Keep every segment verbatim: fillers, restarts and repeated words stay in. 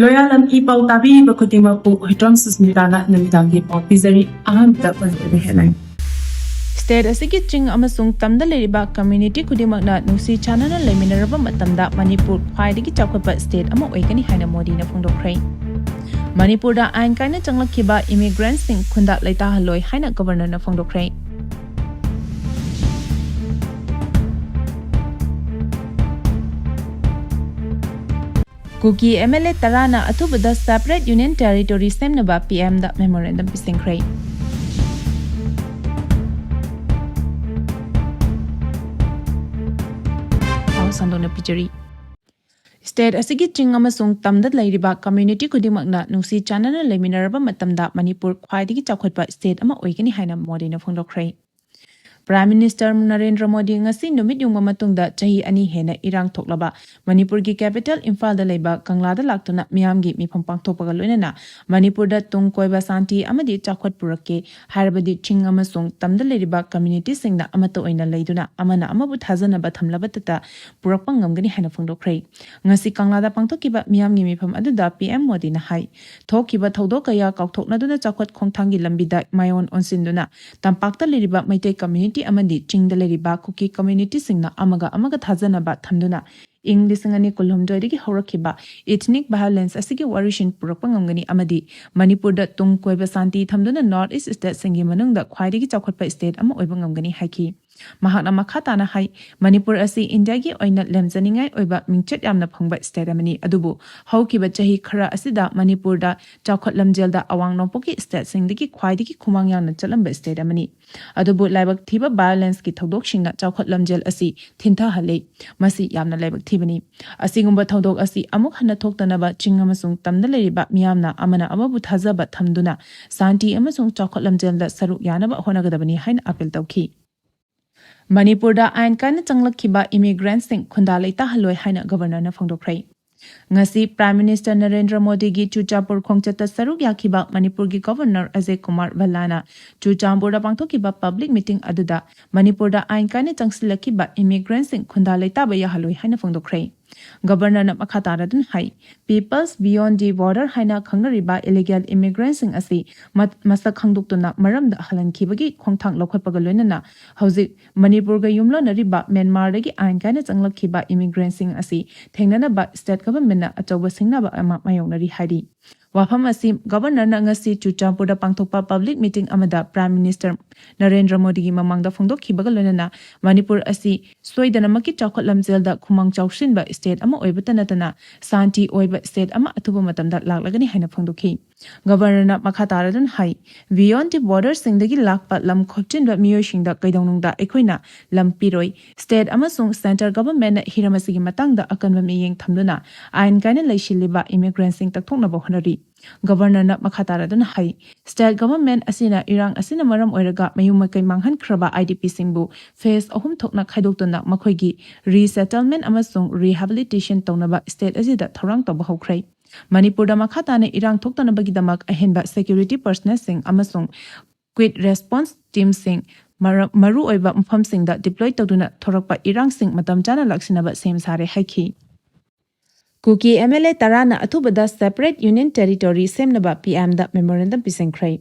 ꯂꯣꯌꯥꯂꯝ E ꯄꯥꯎ ꯇꯥꯕꯤꯔꯤꯕ ꯈꯨꯗꯤꯡꯃꯛꯄꯨ ꯍꯨꯏꯇ꯭ꯔꯣꯝ ꯁꯨꯁꯃꯤꯇꯥꯅ ꯅꯨꯃꯤꯗꯥꯡꯒꯤ ꯄꯥꯎ ꯄꯤꯖꯔꯤ꯫ ꯑꯍꯥꯟꯕꯗ ꯃꯔꯨꯑꯣꯏꯕ headline꯫ State ꯑꯁꯤꯒꯤ ꯆꯤꯡ ꯑꯃꯁꯨꯡ ꯇꯝꯗ ꯂꯩꯔꯤꯕ community ꯈꯨꯗꯤꯡꯃꯛꯅ ꯅꯨꯡꯁꯤ ꯆꯥꯟꯅꯅ ꯂꯩꯃꯤꯟꯅꯔꯕ ꯃꯇꯝꯗ ꯃꯅꯤꯄꯨꯔ ꯈ꯭ꯋꯥꯏꯗꯒꯤ ꯆꯥꯎꯈꯠꯄ state ꯑꯃ ꯑꯣꯏꯒꯅꯤ ꯍꯥꯏꯅ ꯃꯣꯗꯤꯅ ꯐꯣꯡꯗꯣꯛꯈ꯭ꯔꯦ꯫ ꯃꯅꯤꯄꯨꯔꯗ ꯑꯥꯏꯟ ꯀꯥꯏꯅ ꯆꯪꯂꯛꯈꯤꯕ immigrantꯁꯤꯡ ꯈꯨꯟꯗꯥ ꯂꯩꯇꯥꯍꯜꯂꯣꯏ ꯍꯥꯏꯅ Governorꯅ ꯐꯣꯡꯗꯣꯛꯈ꯭ꯔꯦ꯫ ꯀꯨꯀꯤ MLA ꯇꯔꯥꯅ ꯑꯊꯨꯕꯗ separate union territory ꯁꯦꯝꯅꯕ PMꯗ memorandum ꯄꯤꯁꯤꯟꯈ꯭ꯔꯦ꯫ ꯄꯥꯎ ꯁꯟꯗꯣꯛꯅ ꯄꯤꯖꯔꯤ꯫ State ꯑꯁꯤꯒꯤ ꯆꯤꯡ ꯑꯃꯁꯨꯡ ꯇꯝꯗ ꯂꯩꯔꯤꯕ community ꯈꯨꯗꯤꯡꯃꯛꯅ ꯅꯨꯡꯁꯤ ꯆꯥꯟꯅꯅ ꯂꯩꯃꯤꯟꯅꯔꯕ ꯃꯇꯝꯗ ꯃꯅꯤꯄꯨꯔ ꯈ꯭ꯋꯥꯏꯗꯒꯤ ꯆꯥꯎꯈꯠꯄ state ꯑꯃ ꯑꯣꯏꯒꯅꯤ ꯍꯥꯏꯅ ꯃꯣꯗꯤꯅ ꯐꯣꯡꯗꯣꯛꯈ꯭ꯔꯦ꯫ Prime Minister ꯅꯔꯦꯟꯗ꯭ꯔ ꯃꯣꯗꯤ ꯉꯁꯤ ꯅꯨꯃꯤꯠ ꯌꯨꯡꯕ ꯃꯇꯨꯡꯗ ꯆꯍꯤ ꯑꯅꯤ ꯍꯦꯟꯅ ꯏꯔꯥꯡ ꯊꯣꯛꯂꯕ ꯃꯅꯤꯄꯨꯔꯒꯤ capital ꯏꯝꯐꯥꯜꯗ ꯂꯩꯕ ꯀꯪꯂꯥꯗ ꯂꯥꯛꯇꯨꯅ ꯃꯤꯌꯥꯝꯒꯤ ꯃꯤꯐꯝ ꯄꯥꯡꯊꯣꯛꯄꯒ ꯂꯣꯏꯅꯅ ꯃꯅꯤꯄꯨꯔꯗ ꯇꯨꯡ ꯀꯣꯏꯕ ꯁꯥꯟꯇꯤ ꯑꯃꯗꯤ ꯆꯥꯎꯈꯠ ꯄꯨꯔꯛꯀꯦ, ꯍꯥꯏꯔꯕꯗꯤ ꯆꯤꯡ ꯑꯃꯁꯨꯡ ꯇꯝꯗ ꯂꯩꯔꯤꯕ communityꯁꯤꯡꯅ ꯑꯃꯠꯇ ꯑꯣꯏꯅ ꯂꯩꯗꯨꯅ ꯑꯃꯅ ꯑꯃꯕꯨ ꯊꯥꯖꯅꯕ ꯊꯝꯂꯕꯇꯇ ꯄꯨꯔꯛꯄ ꯉꯝꯒꯅꯤ ꯍꯥꯏꯅ ꯐꯣꯡꯗꯣꯛꯈ꯭ꯔꯦ꯫ ꯉꯁꯤ ꯀꯪꯂꯥꯗ ꯄꯥꯡꯊꯣꯛꯈꯤꯕ ꯃꯤꯌꯥꯝꯒꯤ ꯃꯤꯐꯝ ꯑꯗꯨꯗ PM ꯃꯣꯗꯤꯅ ꯍꯥꯏ, ꯊꯣꯛꯈꯤꯕ ꯊꯧꯗꯣꯛ ꯀꯌꯥ ꯀꯥꯎꯊꯣꯛꯅꯗꯨꯅ ꯆꯥꯎꯈꯠ ꯈꯣꯡꯊꯥꯡꯒꯤ ꯂꯝꯕꯤꯗ ꯃꯥꯏꯑꯣꯟ ꯑꯣꯟꯁꯤꯟꯗꯨꯅ ꯇꯝꯄꯥꯛꯇ ꯂꯩꯔꯤꯕ ꯃꯩꯇꯩ community ꯑꯃꯗꯤ ꯆꯤꯡꯗ ꯂꯩꯔꯤꯕ ꯀꯨꯀꯤ communityꯁꯤꯡꯅ ꯑꯃꯒ ꯑꯃꯒ ꯊꯥꯖꯅꯕ ꯊꯝꯗꯨꯅ ꯏꯪ ꯂꯤꯁꯤꯡ ꯑꯅꯤ ꯀꯨꯟꯍꯨꯝꯗꯣꯏꯗꯒꯤ ꯍꯧꯔꯛꯈꯤꯕ ethnic violence ꯑꯁꯤꯒꯤ ꯋꯥꯔꯤꯁꯤꯡ ꯄꯨꯔꯛꯄ ꯉꯝꯒꯅꯤ ꯑꯃꯗꯤ ꯃꯅꯤꯄꯨꯔꯗ ꯇꯨꯡ ꯀꯣꯏꯕ ꯁꯥꯟꯇꯤ ꯊꯝꯗꯨꯅ North East stateꯁꯤꯡꯒꯤ ꯃꯅꯨꯡꯗ ꯈ꯭ꯋꯥꯏꯗꯒꯤ ꯆꯥꯎꯈꯠꯄ state ꯑꯃ ꯑꯣꯏꯕ ꯉꯝꯒꯅꯤ ꯍꯥꯏꯈꯤ꯫ ꯃꯍꯥꯛꯅ ꯃꯈꯥ ꯇꯥꯅ ꯍꯥꯏ, ꯃꯅꯤꯄꯨꯔ ꯑꯁꯤ ꯏꯟꯗꯤꯌꯥꯒꯤ ꯑꯣꯏꯅ ꯂꯦꯝꯖꯅꯤꯡꯉꯥꯏ ꯑꯣꯏꯕ ꯃꯤꯡꯆꯠ ꯌꯥꯝꯅ ꯐꯪꯕ state ꯑꯃꯅꯤ, ꯑꯗꯨꯕꯨ ꯍꯧꯈꯤꯕ ꯆꯍꯤ ꯈꯔ ꯑꯁꯤꯗ ꯃꯅꯤꯄꯨꯔꯗ ꯆꯥꯎꯈꯠ ꯂꯝꯖꯦꯜꯗ ꯑꯋꯥꯡ ꯅꯣꯡꯄꯣꯛꯀꯤ stateꯁꯤꯡꯗꯒꯤ ꯈ꯭ꯋꯥꯏꯗꯒꯤ ꯈꯨꯃꯥꯡ ꯌꯥꯡꯅ ꯆꯠꯂꯝꯕ state ꯑꯃꯅꯤ꯫ ꯑꯗꯨꯕꯨ ꯂꯥꯏꯕꯛ ꯊꯤꯕ violenceꯀꯤ ꯊꯧꯗꯣꯛꯁꯤꯡꯅ ꯆꯥꯎꯈꯠ ꯂꯝꯖꯦꯜ ꯑꯁꯤ ꯊꯤꯟꯊꯍꯜꯂꯤ꯫ ꯃꯁꯤ ꯌꯥꯝꯅ ꯂꯥꯏꯕꯛ ꯊꯤꯕꯅꯤ꯫ ꯑꯁꯤꯒꯨꯝꯕ ꯊꯧꯗꯣꯛ ꯑꯁꯤ ꯑꯃꯨꯛ ꯍꯟꯅ ꯊꯣꯛꯇꯅꯕ ꯆꯤꯡ ꯑꯃꯁꯨꯡ ꯇꯝꯗ ꯂꯩꯔꯤꯕ ꯃꯤꯌꯥꯝꯅ ꯑꯃꯅ ꯑꯃꯕꯨ ꯊꯥꯖꯕ ꯊꯝꯗꯨꯅ ꯁꯥꯟꯇꯤ ꯑꯃꯁꯨꯡ ꯆꯥꯎꯈꯠ ꯂꯝꯖꯦꯜꯗ ꯁꯔꯨꯛ ꯌꯥꯅꯕ ꯍꯣꯠꯅꯒꯗꯕꯅꯤ ꯍꯥꯏꯅ appeal ꯇꯧꯈꯤ꯫ ꯃꯅꯤꯄꯨꯔꯗ ꯑꯥꯏꯟ ꯀꯥꯏꯅ ꯆꯪꯂꯛꯈꯤꯕ immigrantꯁꯤꯡ ꯈꯨꯟꯗꯥ ꯂꯩꯇꯥꯍꯜꯂꯣꯏ ꯍꯥꯏꯅ Governorꯅ ꯐꯣꯡꯗꯣꯛꯈ꯭ꯔꯦ꯫ ꯉꯁꯤ Prime Minister ꯅꯔꯦꯟꯗ꯭ꯔ ꯃꯣꯗꯤꯒꯤ ꯆꯨꯔꯆꯥꯟꯄꯨꯔ ꯈꯣꯡꯆꯠꯇ ꯁꯔꯨꯛ ꯌꯥꯈꯤꯕ ꯃꯅꯤꯄꯨꯔꯒꯤ Governor ꯑꯖꯌ ꯀꯨꯃꯥꯔ ꯚꯜꯂꯥꯅ ꯆꯨꯔꯆꯥꯟꯄꯨꯔꯗ ꯄꯥꯡꯊꯣꯛꯈꯤꯕ public meeting ꯑꯗꯨꯗ ꯃꯅꯤꯄꯨꯔꯗ ꯑꯥꯏꯟ ꯀꯥꯏꯅ ꯆꯪꯁꯤꯜꯂꯛꯈꯤꯕ immigrantꯁꯤꯡ ꯈꯨꯟꯗꯥ ꯂꯩꯇꯥꯕ ꯌꯥꯍꯜꯂꯣꯏ ꯍꯥꯏꯅ ꯐꯣꯡꯗꯣꯛꯈ꯭ꯔꯦ꯫ ꯒꯕꯔꯅꯔꯅ ꯃꯈꯥ ꯇꯥꯔꯗꯨꯅ ꯍꯥꯏ, Peoples Beyond the Border ꯍꯥꯏꯅ ꯈꯪꯅꯔꯤꯕ ꯏꯂꯤꯒꯦꯜ ꯏꯃꯤꯒ꯭ꯔꯦꯟꯁꯤꯡ ꯑꯁꯤ ꯃ-, ꯃꯁꯛ ꯈꯪꯗꯣꯛꯇꯨꯅ ꯃꯔꯝꯗ ꯍꯜꯍꯟꯈꯤꯕꯒꯤ ꯈꯣꯡꯊꯥꯡ ꯂꯧꯈꯠꯄꯒ ꯂꯣꯏꯅꯅ ꯍꯧꯖꯤꯛ ꯃꯅꯤꯄꯨꯔꯒ ꯌꯨꯝꯂꯣꯟꯅꯔꯤꯕ ꯃ꯭ꯌꯥꯟꯃꯥꯔꯗꯒꯤ ꯑꯥꯏꯟ ꯀꯥꯏꯅ ꯆꯪꯂꯛꯈꯤꯕ ꯏꯃꯤꯒ꯭ꯔꯦꯟꯁꯤꯡ ꯑꯁꯤ ꯊꯦꯡꯅꯅꯕ ꯁ꯭ꯇꯦꯠ ꯒꯚꯔꯟꯃꯦꯟꯠꯅ ꯑꯆꯧꯕ ꯁꯤꯡꯅꯕ ꯑꯃ ꯃꯥꯌꯣꯛꯅꯔꯤ ꯍꯥꯏꯔꯤ꯫ ꯋꯥꯐꯝ ꯑꯁꯤ ꯒꯕꯔꯅꯔꯅ ꯉꯁꯤ ꯆꯨꯔꯆꯥꯟꯄꯨꯔꯗ ꯄꯥꯡꯊꯣꯛꯄ ꯄꯕ꯭ꯂꯤꯛ ꯃꯤꯇꯤꯡ ꯑꯃꯗ ꯄ꯭ꯔꯥꯏꯝ ꯃꯤꯅꯤꯁꯇꯔ ꯅꯔꯦꯟꯗ꯭ꯔ ꯃꯣꯗꯤꯒꯤ ꯃꯃꯥꯡꯗ ꯐꯣꯡꯗꯣꯛꯈꯤꯕꯒ ꯂꯣꯏꯅꯅ ꯃꯅꯤꯄꯨꯔ ꯑꯁꯤ ꯁꯣꯏꯗꯅꯃꯛꯀꯤ ꯆꯥꯎꯈꯠ ꯂꯝꯖꯦꯜꯗ ꯈꯨꯃꯥꯡ ꯆꯥꯎꯁꯤꯟꯕ ꯁ꯭ꯇꯦꯠ ꯑꯃ ꯑꯣꯏꯕꯇ ꯅꯠꯇꯅ ꯁꯥꯟꯇꯤ ꯑꯣꯏꯕ ꯁ꯭ꯇꯦꯠ ꯑꯃ ꯑꯊꯨꯕ ꯃꯇꯝꯗ ꯂꯥꯛꯂꯒꯅꯤ ꯍꯥꯏꯅ ꯐꯣꯡꯗꯣꯛꯈꯤ꯫ ꯒꯕꯔꯅꯔꯅ ꯃꯈꯥ ꯇꯥꯔꯗꯨꯅ ꯍꯥꯏ, Beyond the Borderꯁꯤꯡꯗꯒꯤ ꯂꯥꯛꯄ ꯂꯝ ꯈꯣꯞꯆꯤꯟꯕ ꯃꯤꯑꯣꯏꯁꯤꯡꯗ ꯀꯩꯗꯧꯅꯨꯡꯗ ꯑꯩꯈꯣꯏꯅ ꯂꯝ ꯄꯤꯔꯣꯏ꯫ ꯁ꯭ꯇꯦꯠ ꯑꯃꯁꯨꯡ ꯁꯦꯟꯇꯔ ꯒꯚꯔꯟꯃꯦꯟꯠꯅ ꯍꯤꯔꯝ ꯑꯁꯤꯒꯤ ꯃꯇꯥꯡꯗ ꯑꯀꯟꯕ ꯃꯤꯠꯌꯦꯡ ꯊꯝꯗꯨꯅ ꯑꯥꯏꯟ ꯀꯥꯏꯅ ꯂꯩꯁꯤꯜꯂꯤꯕ ꯏꯃꯤꯒ꯭ꯔꯦꯟꯠꯁꯤꯡ ꯇꯛꯊꯣꯛꯅꯕ ꯍꯣꯠꯅꯔꯤ꯫ ꯒꯕꯔꯅꯔꯅ ꯃꯈꯥ ꯇꯥꯔꯗꯨꯅ ꯍꯥꯏ, ꯁ꯭ꯇꯦꯠ ꯒꯚꯔꯟꯃꯦꯟꯠ ꯑꯁꯤꯅ ꯏꯔꯥꯡ ꯑꯁꯤꯅ ꯃꯔꯝ ꯑꯣꯏꯔꯒ ꯃꯌꯨꯝ ꯃꯀꯩ ꯃꯥꯡꯍꯟꯈ꯭ꯔꯕ IDPꯁꯤꯡꯕꯨ ꯐꯦꯖ ꯑꯍꯨꯝ ꯊꯣꯛꯅ ꯈꯥꯏꯗꯣꯛꯇꯨꯅ ꯃꯈꯣꯏꯒꯤ ꯔꯤꯁꯦꯇꯜꯃꯦꯟꯠ ꯑꯃꯁꯨꯡ ꯔꯤꯍꯦꯕꯤꯂꯤꯇꯦꯁꯟ ꯇꯧꯅꯕ ꯁ꯭ꯇꯦꯠ ꯑꯁꯤꯗ ꯊꯧꯔꯥꯡ ꯇꯧꯕ ꯍꯧꯈ꯭ꯔꯦ꯫ ꯃꯅꯤꯄꯨꯔꯗ ꯃꯈꯥ ꯇꯥꯅ ꯏꯔꯥꯡ ꯊꯣꯛꯇꯅꯕꯒꯤꯗꯃꯛ ꯑꯍꯦꯟꯕ ꯁꯦꯀ꯭ꯌꯨꯔꯤꯇꯤ ꯄꯔꯁꯅꯦꯜꯁꯤꯡ ꯑꯃꯁꯨꯡ ꯀ꯭ꯋꯤꯛ ꯔꯦꯁꯄꯣꯟꯁ ꯇꯤꯝꯁꯤꯡ, ꯃꯔ-, ꯃꯔꯨꯑꯣꯏꯕ ꯃꯐꯝꯁꯤꯡꯗ ꯗꯤꯄ꯭ꯂꯣꯏ ꯇꯧꯗꯨꯅ ꯊꯣꯔꯛꯄ ꯏꯔꯥꯡꯁꯤꯡ ꯃꯇꯝ ꯆꯥꯅ ꯂꯥꯛꯁꯤꯟꯅꯕ ꯁꯦꯝ ꯁꯥꯔꯦ ꯍꯥꯏꯈꯤ꯫ ꯀꯨꯀꯤ MLA ꯇꯔꯥꯅ ꯑꯊꯨꯕꯗ separate union territory ꯁꯦꯝꯅꯕ PMꯗ memorandum ꯄꯤꯁꯤꯟꯈ꯭ꯔꯦ꯫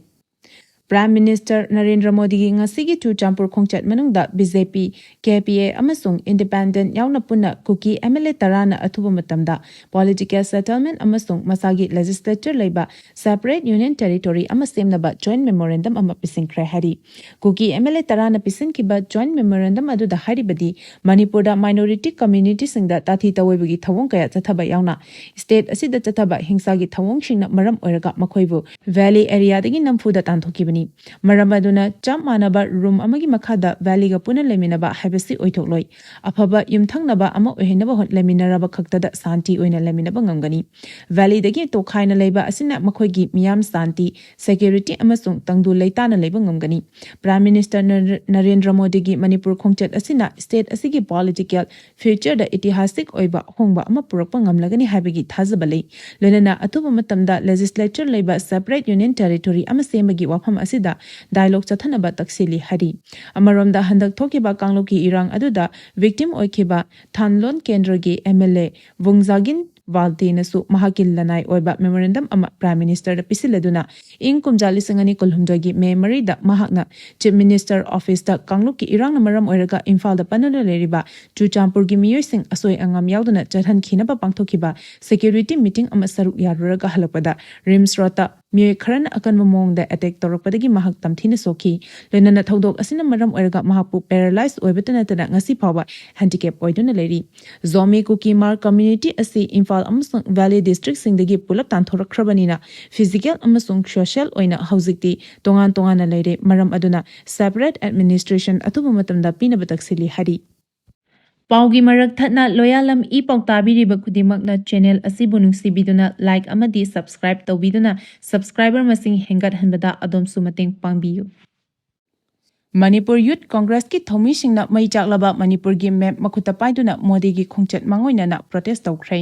ꯄ꯭ꯔꯥꯏꯝ ꯃꯤꯅꯤꯁꯇꯔ ꯅꯔꯦꯟꯗ꯭ꯔ ꯃꯣꯗꯤꯒꯤ ꯉꯁꯤꯒꯤ ꯆꯨꯔꯆꯥꯟꯄꯨꯔ ꯈꯣꯡꯆꯠ ꯃꯅꯨꯡꯗ BJP, KPA ꯑꯃꯁꯨꯡ ꯏꯟꯗꯤꯄꯦꯟꯗꯦꯟꯠ ꯌꯥꯎꯅ ꯄꯨꯟꯅ ꯀꯨꯀꯤ MLA ꯇꯔꯥꯅ ꯑꯊꯨꯕ ꯃꯇꯝꯗ political settlement ꯑꯃꯁꯨꯡ ꯃꯁꯥꯒꯤ legislature ꯂꯩꯕ separate union territory ꯑꯃ ꯁꯦꯝꯅꯕ joint memorandum ꯑꯃ ꯄꯤꯁꯤꯟꯈ꯭ꯔꯦ ꯍꯥꯏꯔꯤ꯫ ꯀꯨꯀꯤ MLA ꯇꯔꯥꯅ ꯄꯤꯁꯤꯟꯈꯤꯕ joint memorandum ꯑꯗꯨꯗ ꯍꯥꯏꯔꯤꯕꯗꯤ, ꯃꯅꯤꯄꯨꯔꯗ minority communityꯁꯤꯡꯗ ꯇꯥꯊꯤ ꯇꯧꯑꯣꯏꯕꯒꯤ ꯊꯧꯑꯣꯡ ꯀꯌꯥ ꯆꯠꯊꯕ ꯌꯥꯎꯅ, ꯁ꯭ꯇꯦꯠ ꯑꯁꯤꯗ ꯆꯠꯊꯕ ꯍꯤꯡꯁꯥꯒꯤ ꯊꯧꯑꯣꯡꯁꯤꯡꯅ ꯃꯔꯝ ꯑꯣꯏꯔꯒ ꯃꯈꯣꯏꯕꯨ valley areaꯗꯒꯤ ꯅꯝꯐꯨꯗ ꯇꯥꯟꯊꯣꯛꯈꯤꯕꯅꯤ꯫ ꯃꯔꯝ ꯑꯗꯨꯅ ꯆꯞ ꯃꯥꯟꯅꯕ room ꯑꯃꯒꯤ ꯃꯈꯥꯗ valleyꯒ ꯄꯨꯟꯅ ꯂꯩꯃꯤꯟꯅꯕ ꯍꯥꯏꯕꯁꯤ ꯑꯣꯏꯊꯣꯛꯂꯣꯏ꯫ ꯑꯐꯕ ꯌꯨꯝꯊꯪꯅꯕ ꯑꯃ ꯑꯣꯏꯍꯟꯅꯕ ꯍꯣꯠ-, ꯂꯩꯃꯤꯟꯅꯔꯕ ꯈꯛꯇꯗ ꯁꯥꯟꯇꯤ ꯑꯣꯏꯅ ꯂꯩꯃꯤꯟꯅꯕ ꯉꯝꯒꯅꯤ꯫ Valleyꯗꯒꯤ ꯇꯣꯈꯥꯏꯅ ꯂꯩꯕ ꯑꯁꯤꯅ ꯃꯈꯣꯏꯒꯤ ꯃꯤꯌꯥꯝ ꯁꯥꯟꯇꯤ, security ꯑꯃꯁꯨꯡ ꯇꯪꯗꯨ ꯂꯩꯇꯥꯅ ꯂꯩꯕ ꯉꯝꯒꯅꯤ꯫ ꯄ꯭ꯔꯥꯏꯝ ꯃꯤꯅꯤꯁꯇꯔ ꯅꯔ-, ꯅꯔꯦꯟꯗ꯭ꯔ ꯃꯣꯗꯤꯒꯤ ꯃꯅꯤꯄꯨꯔ ꯈꯣꯡꯆꯠ ꯑꯁꯤꯅ ꯁ꯭ꯇꯦꯠ ꯑꯁꯤꯒꯤ political futureꯗ ꯏꯇꯤꯍꯥꯁꯤꯛ ꯑꯣꯏꯕ ꯑꯍꯣꯡꯕ ꯑꯃ ꯄꯨꯔꯛꯄ ꯉꯝꯂꯒꯅꯤ ꯍꯥꯏꯕꯒꯤ ꯊꯥꯖꯕ ꯂꯩ꯫ ꯂꯣꯏꯅꯅ ꯑꯊꯨꯕ ꯃꯇꯝꯗ legislature ꯂꯩꯕ separate union territory ꯑꯃ ꯁꯦꯝꯕꯒꯤ ꯋꯥꯐꯝ ꯑꯁꯤ ꯑꯁꯤꯗ dialogue ꯆꯠꯊꯅꯕ ꯇꯛꯁꯤꯜꯂꯤ ꯍꯥꯏꯔꯤ꯫ ꯑꯃꯔꯣꯝꯗ ꯍꯟꯗꯛ ꯊꯣꯛꯈꯤꯕ ꯀꯥꯡꯂꯨꯞꯀꯤ ꯏꯔꯥꯡ ꯑꯗꯨꯗ victim ꯑꯣꯏꯈꯤꯕ ꯊꯥꯟꯂꯣꯟ ꯀꯦꯟꯗ꯭ꯔꯒꯤ MLA ꯕꯨꯡꯖꯥꯒꯤꯟ ꯋꯥꯜꯇꯦꯅꯁꯨ ꯃꯍꯥꯛꯀꯤ ꯂꯅꯥꯏ ꯑꯣꯏꯕ memorandum ꯑꯃ Prime Ministerꯗ ꯄꯤꯁꯤꯜꯂꯗꯨꯅ ꯏꯪ ꯀꯨꯝꯖꯥ ꯂꯤꯁꯤꯡ ꯑꯅꯤ ꯀꯨꯟꯍꯨꯝꯗꯣꯏꯒꯤ ꯃꯦ ꯃꯔꯤꯗ ꯃꯍꯥꯛꯅ Chief Minister Officeꯇ ꯀꯥꯡꯂꯨꯞꯀꯤ ꯏꯔꯥꯡꯅ ꯃꯔꯝ ꯑꯣꯏꯔꯒ ꯏꯝꯐꯥꯜꯗ ꯄꯟꯗꯨꯅ ꯂꯩꯔꯤꯕ ꯆꯨꯔꯆꯥꯟꯄꯨꯔꯒꯤ ꯃꯤꯑꯣꯏꯁꯤꯡ ꯑꯁꯣꯏ ꯑꯉꯥꯝ ꯌꯥꯎꯗꯅ ꯆꯠꯍꯟꯈꯤꯅꯕ ꯄꯥꯡꯊꯣꯛꯈꯤꯕ security meeting ꯑꯃ ꯁꯔꯨꯛ ꯌꯥꯔꯨꯔꯒ ꯍꯜꯂꯛꯄꯗ RIMS Roadꯇ ꯃꯤꯑꯣꯏ ꯈꯔꯅ ꯑꯀꯟꯕ ꯃꯑꯣꯡꯗ attack ꯇꯧꯔꯛꯄꯗꯒꯤ ꯃꯍꯥꯛ ꯇꯝꯊꯤꯅ ꯁꯣꯛꯈꯤ꯫ ꯂꯣꯏꯅꯅ ꯊꯧꯗꯣꯛ ꯑꯁꯤꯅ ꯃꯔꯝ ꯑꯣꯏꯔꯒ ꯃꯍꯥꯛꯄꯨ paralyze ꯑꯣꯏꯕꯇ ꯅꯠꯇꯅ ꯉꯁꯤ ꯐꯥꯎꯕ handicap ꯑꯣꯏꯗꯨꯅ ꯂꯩꯔꯤ꯫ ꯖꯣꯃꯤ ꯀꯨꯀꯤ ꯃꯥꯔ community ꯑꯁꯤ ꯏꯝꯐꯥꯜ ꯑꯃꯁꯨꯡ Valley districtꯁꯤꯡꯗꯒꯤ ꯄꯨꯂꯞ ꯇꯥꯟꯊꯣꯔꯛꯈ꯭ꯔꯕꯅꯤꯅ physical ꯑꯃꯁꯨꯡ social ꯑꯣꯏꯅ ꯍꯧꯖꯤꯛꯇꯤ ꯇꯣꯉꯥꯟ ꯇꯣꯉꯥꯟꯅ ꯂꯩꯔꯦ꯫ ꯃꯔꯝ ꯑꯗꯨꯅ separate administration ꯑꯊꯨꯕ ꯃꯇꯝꯗ ꯄꯤꯅꯕ ꯇꯛꯁꯤꯜꯂꯤ ꯍꯥꯏꯔꯤ꯫ ꯄꯥꯎꯒꯤ ꯃꯔꯛ ꯊꯠꯅ ꯂꯣꯌꯥꯂꯝ ꯏ ꯄꯥꯎ ꯇꯥꯕꯤꯔꯤꯕ ꯈꯨꯗꯤꯡꯃꯛꯅ channel ꯑꯁꯤꯕꯨ ꯅꯨꯡꯁꯤꯕꯤꯗꯨꯅ like ꯑꯃꯗꯤ subscribe ꯇꯧꯕꯤꯗꯨꯅ subscriber ꯃꯁꯤꯡ ꯍꯦꯟꯒꯠꯍꯟꯕꯗ ꯑꯗꯣꯝꯁꯨ ꯃꯇꯦꯡ ꯄꯥꯡꯕꯤꯌꯨ꯫ ꯃꯅꯤꯄꯨꯔ Youth Congressꯀꯤ ꯊꯧꯃꯤꯁꯤꯡꯅ ꯃꯩ ꯆꯥꯛꯂꯕ ꯃꯅꯤꯄꯨꯔꯒꯤ map ꯃꯈꯨꯠꯇ ꯄꯥꯏꯗꯨꯅ ꯃꯣꯗꯤꯒꯤ ꯈꯣꯡꯆꯠ ꯃꯥꯡꯑꯣꯏꯅꯅ protest ꯇꯧꯈ꯭ꯔꯦ꯫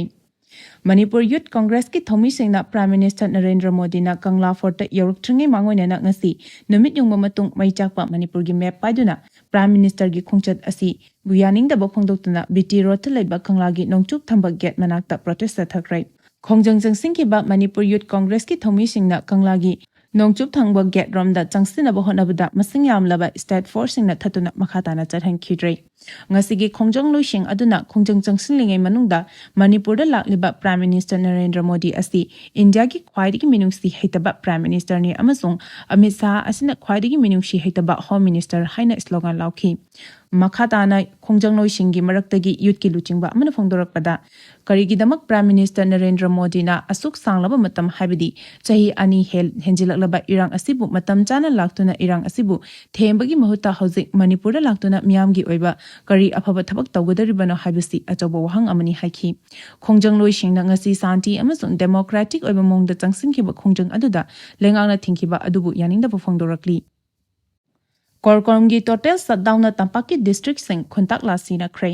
Manipur Youth Congressꯀꯤ ꯊꯧꯃꯤꯁꯤꯡꯅ Prime Minister Narendra ꯃꯣꯗꯤꯅ ꯀꯪꯂꯥ Fortꯇ ꯌꯧꯔꯛꯇ꯭ꯔꯤꯉꯩ ꯃꯥꯡꯑꯣꯏꯅꯅ ꯉꯁꯤ ꯅꯨꯃꯤꯠ ꯌꯨꯡꯕ ꯃꯇꯨꯡ ꯃꯩ ꯆꯥꯛꯄ ꯃꯅꯤꯄꯨꯔꯒꯤ map ꯄꯥꯏꯗꯨꯅ Prime Ministerꯒꯤ ꯈꯣꯡꯆꯠ ꯑꯁꯤꯕꯨ ꯌꯥꯅꯤꯡꯗꯕ ꯐꯣꯡꯗꯣꯛꯇꯨꯅ BT Roadꯇ ꯂꯩꯕ ꯀꯪꯂꯥꯒꯤ ꯅꯣꯡꯆꯨꯞ ꯊꯪꯕ gate ꯃꯅꯥꯛꯇ protest ꯆꯠꯊꯈ꯭ꯔꯦ꯫ ꯈꯣꯡꯖꯪ ꯆꯪꯁꯤꯟꯈꯤꯕ ꯃꯅꯤꯄꯨꯔ Youth Congressꯀꯤ ꯊꯧꯃꯤꯁꯤꯡꯅ ꯀꯪꯂꯥꯒꯤ ꯅꯣꯡꯆꯨꯞ ꯊꯪꯕ gate ꯔꯣꯝꯗ ꯆꯪꯁꯤꯟꯅꯕ ꯍꯣꯠꯅꯕꯗ ꯃꯁꯤꯡ ꯌꯥꯝꯂꯕ state forceꯁꯤꯡꯅ ꯊꯠꯇꯨꯅ ꯃꯈꯥ ꯇꯥꯅ ꯆꯠꯍꯟꯈꯤꯗ꯭ꯔꯦ꯫ ꯉꯁꯤꯒꯤ ꯈꯣꯡꯖꯪ ꯂꯣꯏꯁꯤꯡ ꯑꯗꯨꯅ ꯈꯣꯡꯖꯪ ꯆꯪꯁꯤꯜꯂꯤꯉꯩ ꯃꯅꯨꯡꯗ ꯃꯅꯤꯄꯨꯔꯗ ꯂꯥꯛꯂꯤꯕ Prime Minister ꯅꯔꯦꯟꯗ꯭ꯔ ꯃꯣꯗꯤ ꯑꯁꯤ ꯏꯟꯗꯤꯌꯥꯒꯤ ꯈ꯭ꯋꯥꯏꯗꯒꯤ ꯃꯤꯅꯨꯡꯁꯤ ꯍꯩꯇꯕ Prime Ministerꯅꯤ ꯑꯃꯁꯨꯡ ꯑꯃꯤꯠ ꯁꯥꯍ ꯑꯁꯤꯅ ꯈ꯭ꯋꯥꯏꯗꯒꯤ ꯃꯤꯅꯨꯡꯁꯤ ꯍꯩꯇꯕ Home Minister ꯍꯥꯏꯅ slogan ꯂꯥꯎꯈꯤ꯫ ꯃꯈꯥ ꯇꯥꯅ ꯈꯣꯡꯖꯪꯂꯣꯏꯁꯤꯡꯒꯤ ꯃꯔꯛꯇꯒꯤ youthꯀꯤ ꯂꯨꯆꯤꯡꯕ ꯑꯃꯅ ꯐꯣꯡꯗꯣꯔꯛꯄꯗ, ꯀꯔꯤꯒꯤꯗꯃꯛ Prime Minister ꯅꯔꯦꯟꯗ꯭ꯔ ꯃꯣꯗꯤꯅ ꯑꯁꯨꯛ ꯁꯥꯡꯂꯕ ꯃꯇꯝ, ꯍꯥꯏꯕꯗꯤ ꯆꯍꯤ ꯑꯅꯤ ꯍꯦꯜ-, ꯍꯦꯟꯖꯤꯜꯂꯛꯂꯕ ꯏꯔꯥꯡ ꯑꯁꯤꯕꯨ ꯃꯇꯝ ꯆꯥꯅ ꯂꯥꯛꯇꯨꯅ ꯏꯔꯥꯡ ꯑꯁꯤꯕꯨ ꯊꯦꯝꯕꯒꯤ ꯃꯍꯨꯠꯇ ꯍꯧꯖꯤꯛ ꯃꯅꯤꯄꯨꯔꯗ ꯂꯥꯛꯇꯨꯅ ꯃꯤꯌꯥꯝꯒꯤ ꯑꯣꯏꯕ ꯀꯔꯤ ꯑꯐꯕ ꯊꯕꯛ ꯇꯧꯒꯗꯧꯔꯤꯕꯅꯣ ꯍꯥꯏꯕꯁꯤ ꯑꯆꯧꯕ ꯋꯥꯍꯪ ꯑꯃꯅꯤ ꯍꯥꯏꯈꯤ꯫ ꯈꯣꯡꯖꯪꯂꯣꯏꯁꯤꯡꯅ ꯉꯁꯤ ꯁꯥꯟꯇꯤ ꯑꯃꯁꯨꯡ democratic ꯑꯣꯏꯕ ꯃꯑꯣꯡꯗ ꯆꯪꯁꯤꯟꯈꯤꯕ ꯈꯣꯡꯖꯪ ꯑꯗꯨꯗ ꯂꯩꯉꯥꯛꯅ ꯊꯤꯡꯈꯤꯕ ꯑꯗꯨꯕꯨ ꯌꯥꯅꯤꯡꯗꯕ ꯐꯣꯡꯗꯣꯔꯛꯂꯤ꯫ CORCOMꯒꯤ total shutdownꯅ ꯇꯝꯄꯥꯛꯀꯤ districtꯁꯤꯡ ꯈꯨꯟꯇꯥꯛ ꯂꯥꯁꯤꯟꯅꯈ꯭ꯔꯦ꯫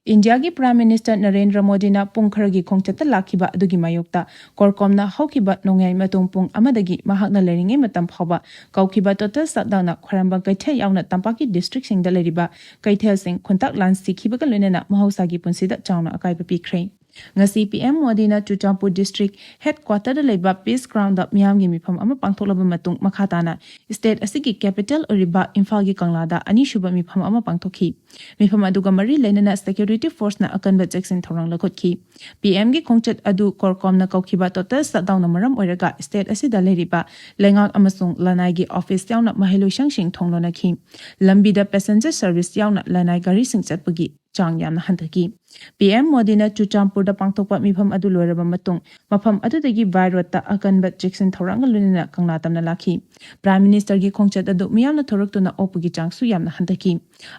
ꯏꯟꯗꯤꯌꯥꯒꯤ Prime Minister ꯅꯔꯦꯟꯗ꯭ꯔ ꯃꯣꯗꯤꯅ ꯄꯨꯡ ꯈꯔꯒꯤ ꯈꯣꯡꯆꯠꯇ ꯂꯥꯛꯈꯤꯕ ꯑꯗꯨꯒꯤ ꯃꯥꯌꯣꯛꯇ ꯀꯣꯔꯀꯣꯝꯅ ꯍꯧꯈꯤꯕ ꯅꯣꯡꯌꯥꯏ ꯃꯇꯨꯡ ꯄꯨꯡ ꯑꯃꯗꯒꯤ ꯃꯍꯥꯛꯅ ꯂꯩꯔꯤꯉꯩ ꯃꯇꯝ ꯐꯥꯎꯕ ꯀꯧꯈꯤꯕ total shutdownꯅ ꯈ꯭ꯋꯥꯏꯔꯝꯕꯟ ꯀꯩꯊꯦꯜ ꯌꯥꯎꯅ ꯇꯝꯄꯥꯛꯀꯤ districtꯁꯤꯡꯗ ꯂꯩꯔꯤꯕ ꯀꯩꯊꯦꯜꯁꯤꯡ ꯈꯨꯟꯇꯥꯛ ꯂꯥꯟ ꯁꯤꯈꯤꯕꯒ ꯂꯣꯏꯅꯅ ꯃꯍꯧꯁꯥꯒꯤ ꯄꯨꯟꯁꯤꯗ ꯆꯥꯎꯅ ꯑꯀꯥꯏꯕ ꯄꯤꯈ꯭ꯔꯦ꯫ ꯉꯁꯤ P M ꯃꯣꯗꯤꯅ ꯆꯨꯔꯆꯥꯟꯄꯨꯔ district headquarterꯗ ꯂꯩꯕ Peace Groundꯗ ꯃꯤꯌꯥꯝꯒꯤ ꯃꯤꯐꯝ ꯑꯃ ꯄꯥꯡꯊꯣꯛꯂꯕ ꯃꯇꯨꯡ ꯃꯈꯥ ꯇꯥꯅ state ꯑꯁꯤꯒꯤ capital ꯑꯣꯏꯔꯤꯕ ꯏꯝꯐꯥꯜꯒꯤ ꯀꯪꯂꯥꯗ ꯑꯅꯤꯁꯨꯕ ꯃꯤꯐꯝ ꯑꯃ ꯄꯥꯡꯊꯣꯛꯈꯤ꯫ ꯃꯤꯐꯝ ꯑꯗꯨꯒ ꯃꯔꯤ ꯂꯩꯅꯅ security forceꯅ ꯑꯀꯟꯕ ꯆꯦꯛꯁꯤꯟ ꯊꯧꯔꯥꯡ ꯂꯧꯈꯠꯈꯤ꯫ P Mꯒꯤ ꯈꯣꯡꯆꯠ ꯑꯗꯨ ꯀꯣꯔꯀꯣꯝꯅ ꯀꯧꯈꯤꯕ total shutdownꯅ ꯃꯔꯝ ꯑꯣꯏꯔꯒ state ꯑꯁꯤꯗ ꯂꯩꯔꯤꯕ ꯂꯩꯉꯥꯛ ꯑꯃꯁꯨꯡ ꯂꯅꯥꯏꯒꯤ office ꯌꯥꯎꯅ ꯃꯍꯩꯂꯣꯏꯁꯪꯁꯤꯡ ꯊꯣꯡ ꯂꯣꯟꯅꯈꯤ꯫ ꯂꯝꯕꯤꯗ passenger service ꯌꯥꯎꯅ ꯂꯅꯥꯏ ꯒꯥꯔꯤꯁꯤꯡ ꯆꯠꯄꯒꯤ ꯆꯥꯡ ꯌꯥꯝꯅ ꯍꯟꯊꯈꯤ꯫ P M ꯃꯣꯗꯤꯅ ꯆꯨꯔꯆꯥꯟꯄꯨꯔꯗ ꯄꯥꯡꯊꯣꯛꯄ ꯃꯤꯐꯝ ꯑꯗꯨ ꯂꯣꯏꯔꯕ ꯃꯇꯨꯡ ꯃꯐꯝ ꯑꯗꯨꯗꯒꯤ by roadꯇ ꯑꯀꯟꯕ ꯆꯦꯛꯁꯤꯟ ꯊꯧꯔꯥꯡꯒ ꯂꯣꯏꯅꯅ ꯀꯪꯂꯥ ꯇꯝꯅ ꯂꯥꯛꯈꯤ꯫ Prime Ministerꯒꯤ ꯈꯣꯡꯆꯠ ꯑꯗꯨ ꯃꯤꯌꯥꯝꯅ ꯊꯣꯔꯛꯇꯨꯅ ꯑꯣꯛꯄꯒꯤ ꯆꯥꯡꯁꯨ ꯌꯥꯝꯅ ꯍꯟꯊꯈꯤ꯫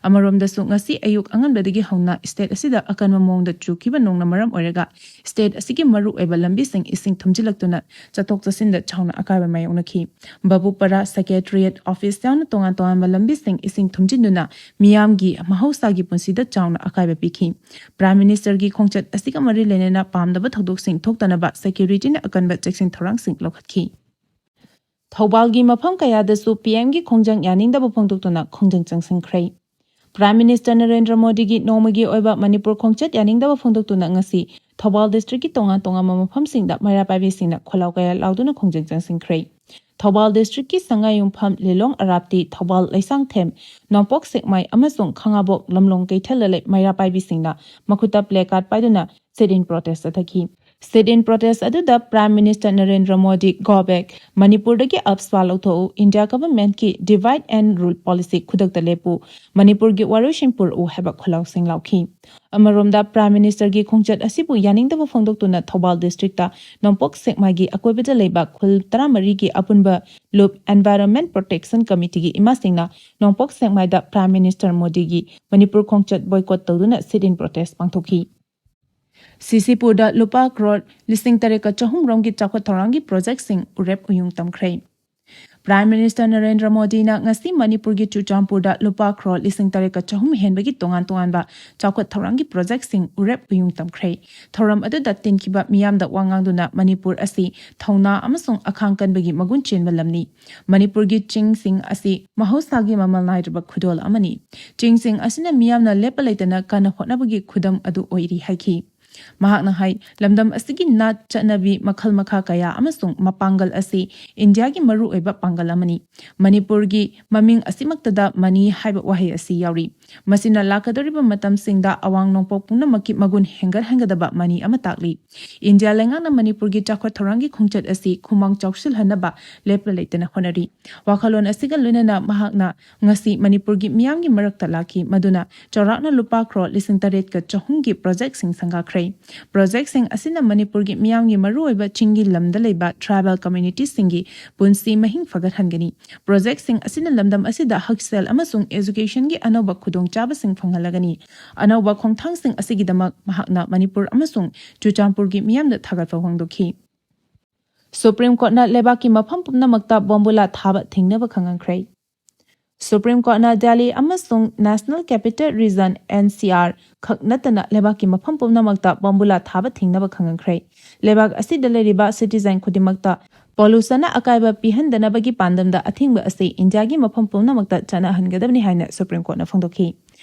ꯑꯃꯔꯣꯝꯗꯁꯨ ꯉꯁꯤ ꯑꯌꯨꯛ ꯑꯉꯟꯕꯗꯒꯤ ꯍꯧꯅ state ꯑꯁꯤꯗ ꯑꯀꯟꯕ ꯃꯑꯣꯡꯗ ꯆꯨꯈꯤꯕ ꯅꯣꯡꯅ ꯃꯔꯝ ꯑꯣꯏꯔꯒ state ꯑꯁꯤꯒꯤ ꯃꯔꯨꯑꯣꯏꯕ ꯂꯝꯕꯤꯁꯤꯡ ꯏꯁꯤꯡ ꯊꯨꯝꯖꯤꯜꯂꯛꯇꯨꯅ ꯆꯠꯊꯣꯛ ꯆꯠꯁꯤꯟꯗ ꯆꯥꯎꯅ ꯑꯀꯥꯏꯕ ꯃꯥꯌꯣꯛꯅꯈꯤ꯫ ꯕꯕꯨꯄꯥꯔꯥ, Secretariat office ꯌꯥꯎꯅ ꯇꯣꯉꯥꯟ ꯇꯣꯉꯥꯟꯕ ꯂꯝꯕꯤꯁꯤꯡ ꯏꯁꯤꯡ ꯊꯨꯝꯖꯤꯟꯗꯨꯅ ꯃꯤꯌꯥꯝꯒꯤ ꯃꯍꯧꯁꯥꯒꯤ ꯄꯨꯟꯁꯤꯗ ꯆꯥꯎꯅ ꯑꯀꯥꯏꯕ ꯄꯤꯈꯤ꯫ Prime Ministerꯒꯤ ꯈꯣꯡꯆꯠ ꯑꯁꯤꯒ ꯃꯔꯤ ꯂꯩꯅꯅ ꯄꯥꯝꯗꯕ ꯊꯧꯗꯣꯛꯁꯤꯡ ꯊꯣꯛꯇꯅꯕ securityꯅ ꯑꯀꯟꯕ ꯆꯦꯛꯁꯤꯟ ꯊꯧꯔꯥꯡꯁꯤꯡ ꯂꯧꯈꯠꯈꯤ꯫ ꯊꯧꯕꯥꯜꯒꯤ ꯃꯐꯝ ꯀꯌꯥꯗꯁꯨ P Mꯒꯤ ꯈꯣꯡꯖꯪ ꯌꯥꯅꯤꯡꯗꯕ ꯐꯣꯡꯗꯣꯛꯇꯨꯅ ꯈꯣꯡꯖꯪ ꯆꯪꯁꯤꯟꯈ꯭ꯔꯦ꯫ Prime Minister ꯅꯔꯦꯟꯗ꯭ꯔ ꯃꯣꯗꯤꯒꯤ ꯅꯣꯡꯃꯒꯤ ꯑꯣꯏꯕ ꯃꯅꯤꯄꯨꯔ ꯈꯣꯡꯆꯠ ꯌꯥꯅꯤꯡꯗꯕ ꯐꯣꯡꯗꯣꯛꯇꯨꯅ ꯉꯁꯤ ꯊꯧꯕꯥꯜ districtꯀꯤ ꯇꯣꯉꯥꯟ ꯇꯣꯉꯥꯟꯕ ꯃꯐꯝꯁꯤꯡꯗ ꯃꯩꯔꯥ ꯄꯥꯏꯕꯤꯁꯤꯡꯅ ꯈꯣꯜꯂꯥꯎ ꯀꯌꯥ ꯂꯥꯎꯗꯨꯅ ꯈꯣꯡꯖꯪ ꯆꯪꯁꯤꯟꯈ꯭ꯔꯦ꯫ ꯊꯧꯕꯥꯜ districtꯀꯤ ꯁꯉꯥꯏꯌꯨꯝꯐꯝ, ꯂꯤꯂꯣꯡ ꯑꯔꯥꯞꯇꯤ, ꯊꯧꯕꯥꯜ ꯂꯩꯁꯥꯡꯊꯦꯝ, ꯅꯣꯡꯄꯣꯛ ꯁꯦꯛꯃꯥꯏ ꯑꯃꯁꯨꯡ ꯈꯥꯉꯕꯣꯛ ꯂꯝꯂꯣꯡ ꯀꯩꯊꯦꯜꯗ ꯂꯩ ꯃꯩꯔꯥ ꯄꯥꯏꯕꯤꯁꯤꯡꯅ ꯃꯈꯨꯠꯇ placard ꯄꯥꯏꯗꯨꯅ sit-in protest ꯆꯠꯊꯈꯤ꯫ Sit-in protest ꯑꯗꯨꯗ Prime Minister Narendra Modi "Go back, ꯃꯅꯤꯄꯨꯔꯗꯒꯤ AFSPA ꯂꯧꯊꯣꯛꯎ, India governmentꯀꯤ divide and rule policy ꯈꯨꯗꯛꯇ ꯂꯦꯞꯄꯨ, ꯃꯅꯤꯄꯨꯔꯒꯤ ꯋꯥꯔꯣꯏꯁꯤꯟ ꯄꯨꯔꯛꯎ" ꯍꯥꯏꯕ ꯈꯣꯜꯂꯥꯎꯁꯤꯡ ꯂꯥꯎꯈꯤ꯫ ꯑꯃꯔꯣꯝꯗ Prime Ministerꯒꯤ ꯈꯣꯡꯆꯠ ꯑꯁꯤꯕꯨ ꯌꯥꯅꯤꯡꯗꯕ ꯐꯣꯡꯗꯣꯛꯇꯨꯅ ꯊꯧꯕꯥꯜ districtꯇ ꯅꯣꯡꯄꯣꯛ ꯁꯦꯛꯃꯥꯏꯒꯤ ꯑꯀꯣꯏꯕꯗ ꯂꯩꯕ ꯈꯨꯜ ꯇꯔꯥꯃꯔꯤꯒꯤ ꯑꯄꯨꯟꯕ ꯂꯨꯞ Environment Protection Committeeꯒꯤ ꯏꯃꯥꯁꯤꯡꯅ ꯅꯣꯡꯄꯣꯛ ꯁꯦꯛꯃꯥꯏꯗ Prime Minister ꯃꯣꯗꯤꯒꯤ ꯃꯅꯤꯄꯨꯔ ꯈꯣꯡꯆꯠ boycott ꯇꯧꯗꯨꯅ sit-in protest ꯄꯥꯡꯊꯣꯛꯈꯤ꯫ ꯁꯤꯁꯤꯄꯨꯔꯗ ꯂꯨꯄꯥ ꯀ꯭ꯔꯣꯔ ꯂꯤꯁꯤꯡ ꯇꯔꯦꯠꯀ ꯆꯍꯨꯝ ꯔꯣꯝꯒꯤ ꯆꯥꯎꯈꯠ ꯊꯧꯔꯥꯡꯒꯤ projectꯁꯤꯡ ꯎꯔꯦꯞ ꯎꯌꯨꯡ ꯇꯝꯈ꯭ꯔꯦ꯫ Prime Minister ꯅꯔꯦꯟꯗ꯭ꯔ ꯃꯣꯗꯤꯅ ꯉꯁꯤ ꯃꯅꯤꯄꯨꯔꯒꯤ ꯆꯨꯔꯆꯥꯟꯄꯨꯔꯗ ꯂꯨꯄꯥ ꯀ꯭ꯔꯣꯔ ꯂꯤꯁꯤꯡ ꯇꯔꯦꯠꯀ ꯆꯍꯨꯝ ꯍꯦꯟꯕꯒꯤ ꯇꯣꯉꯥꯟ ꯇꯣꯉꯥꯟꯕ ꯆꯥꯎꯈꯠ ꯊꯧꯔꯥꯡꯒꯤ ꯄ꯭ꯔꯣꯖꯦꯛꯁꯤꯡ ꯎꯔꯦꯞ ꯎꯌꯨꯡ ꯇꯝꯈ꯭ꯔꯦ꯫ ꯊꯧꯔꯝ ꯑꯗꯨꯗ ꯇꯤꯟꯈꯤꯕ ꯃꯤꯌꯥꯝꯗ ꯋꯥ ꯉꯥꯡꯗꯨꯅ ꯃꯅꯤꯄꯨꯔ ꯑꯁꯤ ꯊꯧꯅꯥ ꯑꯃꯁꯨꯡ ꯑꯈꯥꯡ ꯀꯟꯕꯒꯤ ꯃꯒꯨꯟ ꯆꯦꯟꯕ ꯂꯝꯅꯤ꯫ ꯃꯅꯤꯄꯨꯔꯒꯤ ꯆꯤꯡꯁꯤꯡ ꯑꯁꯤ ꯃꯍꯧꯁꯥꯒꯤ ꯃꯃꯜ ꯅꯥꯏꯗ꯭ꯔꯕ ꯈꯨꯗꯣꯜ ꯑꯃꯅꯤ꯫ ꯆꯤꯡꯁꯤꯡ ꯑꯁꯤꯅ ꯃꯤꯌꯥꯝꯅ ꯂꯦꯞꯄ ꯂꯩꯇꯅ ꯀꯟꯅ ꯍꯣꯠꯅꯕꯒꯤ ꯈꯨꯗꯝ ꯑꯗꯨ ꯑꯣꯏꯔꯤ ꯍꯥꯏꯈꯤ꯫ ꯃꯍꯥꯛꯅ ꯍꯥꯏ, ꯂꯝꯗꯝ ꯑꯁꯤꯒꯤ ꯅꯥꯠ, ꯆꯠꯅꯕꯤ, ꯃꯈꯜ ꯃꯈꯥ ꯀꯌꯥ ꯑꯃꯁꯨꯡ ꯃꯄꯥꯡꯒꯜ ꯑꯁꯤ ꯏꯟꯗꯤꯌꯥꯒꯤ ꯃꯔꯨꯑꯣꯏꯕ ꯄꯥꯡꯒꯜ ꯑꯃꯅꯤ꯫ ꯃꯅꯤꯄꯨꯔꯒꯤ ꯃꯃꯤꯡ ꯑꯁꯤꯃꯛꯇꯗ ꯃꯅꯤ ꯍꯥꯏꯕ ꯋꯥꯍꯩ ꯑꯁꯤ ꯌꯥꯎꯔꯤ꯫ ꯃꯁꯤꯅ ꯂꯥꯛꯀꯗꯧꯔꯤꯕ ꯃꯇꯝꯁꯤꯡꯗ ꯑꯋꯥꯡ ꯅꯣꯡꯄꯣꯛ ꯄꯨꯝꯅꯃꯛꯀꯤ ꯃꯒꯨꯟ ꯍꯦꯟꯒꯠꯍꯟꯒꯗꯕ ꯃꯅꯤ ꯑꯃ ꯇꯥꯛꯂꯤ꯫ ꯏꯟꯗꯤꯌꯥ ꯂꯩꯉꯥꯛꯅ ꯃꯅꯤꯄꯨꯔꯒꯤ ꯆꯥꯎꯈꯠ ꯊꯧꯔꯥꯡꯒꯤ ꯈꯣꯡꯆꯠ ꯑꯁꯤ ꯈꯨꯃꯥꯡ ꯆꯥꯎꯁꯤꯜꯍꯟꯅꯕ ꯂꯦꯞꯄ ꯂꯩꯇꯅ ꯍꯣꯠꯅꯔꯤ꯫ ꯋꯥꯈꯜꯂꯣꯟ ꯑꯁꯤꯒ ꯂꯣꯏꯅꯅ ꯃꯍꯥꯛꯅ ꯉꯁꯤ ꯃꯅꯤꯄꯨꯔꯒꯤ ꯃꯤꯌꯥꯝꯒꯤ ꯃꯔꯛꯇ ꯂꯥꯛꯈꯤ, ꯃꯗꯨꯅ ꯆꯥꯎꯔꯥꯛꯅ ꯂꯨꯄꯥ ꯀ꯭ꯔꯣꯔ ꯂꯤꯁꯤꯡ ꯇꯔꯦꯠꯀ ꯆꯍꯨꯝꯒꯤ ꯄ꯭ꯔꯣꯖꯦꯛꯁꯤꯡ ꯁꯪꯒꯥꯈ꯭ꯔꯦ꯫ ꯄ꯭ꯔꯣꯖꯦꯛꯁꯤꯡ ꯑꯁꯤꯅ ꯃꯅꯤꯄꯨꯔꯒꯤ ꯃꯤꯌꯥꯝꯒꯤ ꯃꯔꯨꯑꯣꯏꯕ ꯆꯤꯡꯒꯤ ꯂꯝꯗ ꯂꯩꯕ ꯇ꯭ꯔꯥꯏꯕꯦꯜ ꯀꯝꯃ꯭ꯌꯨꯅꯤꯇꯤꯁꯤꯡꯒꯤ ꯄꯨꯟꯁꯤ ꯃꯍꯤꯡ ꯐꯒꯠꯍꯟꯒꯅꯤ꯫ ꯄ꯭ꯔꯣꯖꯦꯛꯁꯤꯡ ꯑꯁꯤꯅ ꯂꯝꯗꯝ ꯑꯁꯤꯗ ꯍꯛꯁꯦꯜ ꯑꯃꯁꯨꯡ ꯑꯦꯖꯨꯀꯦꯁꯟꯒꯤ ꯑꯅꯧꯕ ꯈꯨꯗꯣꯡꯆꯥꯕꯁꯤꯡ ꯐꯪꯍꯜꯂꯒꯅꯤ꯫ ꯑꯅꯧꯕ ꯈꯣꯡꯊꯥꯡꯁꯤꯡ ꯑꯁꯤꯒꯤꯗꯃꯛ ꯃꯍꯥꯛꯅ ꯃꯅꯤꯄꯨꯔ ꯑꯃꯁꯨꯡ ꯆꯨꯔꯆꯥꯟꯄꯨꯔꯒꯤ ꯃꯤꯌꯥꯝꯗ ꯊꯥꯒꯠꯄ ꯐꯣꯡꯗꯣꯛꯈꯤ꯫ ꯁꯨꯄ꯭ꯔꯤꯝ ꯀꯣꯔꯠꯅ ꯂꯩꯕꯥꯛꯀꯤ ꯃꯐꯝ ꯄꯨꯝꯅꯃꯛꯇ ꯕꯣꯝꯕꯨꯂꯥ ꯊꯥꯕ ꯊꯤꯡꯅꯕ ꯈꯪꯍꯟꯈ꯭ꯔꯦ꯫ ꯁꯨꯄ꯭ꯔꯤꯝ ꯀꯣꯔꯠꯅ ꯗꯦꯜꯂꯤ ꯑꯃꯁꯨꯡ ꯅꯦꯁꯅꯦꯜ ꯀꯦꯄꯤꯇꯦꯜ ꯔꯤꯖꯟ, NCR, ꯈꯛ ꯅꯠꯇꯅ ꯂꯩꯕꯥꯛꯀꯤ ꯃꯐꯝ ꯄꯨꯝꯅꯃꯛꯇ ꯕꯣꯝꯕꯨꯂꯥ ꯊꯥꯕ ꯊꯤꯡꯅꯕ ꯈꯪꯍꯟꯈ꯭ꯔꯦ꯫ ꯂꯩꯕꯥꯛ ꯑꯁꯤꯗ ꯂꯩꯔꯤꯕ ꯁꯤꯇꯤꯖꯦꯟ ꯈꯨꯗꯤꯡꯃꯛꯇ ꯄꯣꯂꯨꯁꯟꯅ ꯑꯀꯥꯏꯕ ꯄꯤꯍꯟꯗꯅꯕꯒꯤ ꯄꯥꯟꯗꯝꯗ ꯑꯊꯤꯡꯕ ꯑꯁꯤ ꯏꯟꯗꯤꯌꯥꯒꯤ ꯃꯐꯝ ꯄꯨꯝꯅꯃꯛꯇ ꯆꯠꯅꯍꯟꯒꯗꯕꯅꯤ ꯍꯥꯏꯅ ꯁꯨꯄ꯭ꯔꯤꯝ ꯀꯣꯔꯠꯅ ꯐꯣꯡꯗꯣꯛꯈꯤ꯫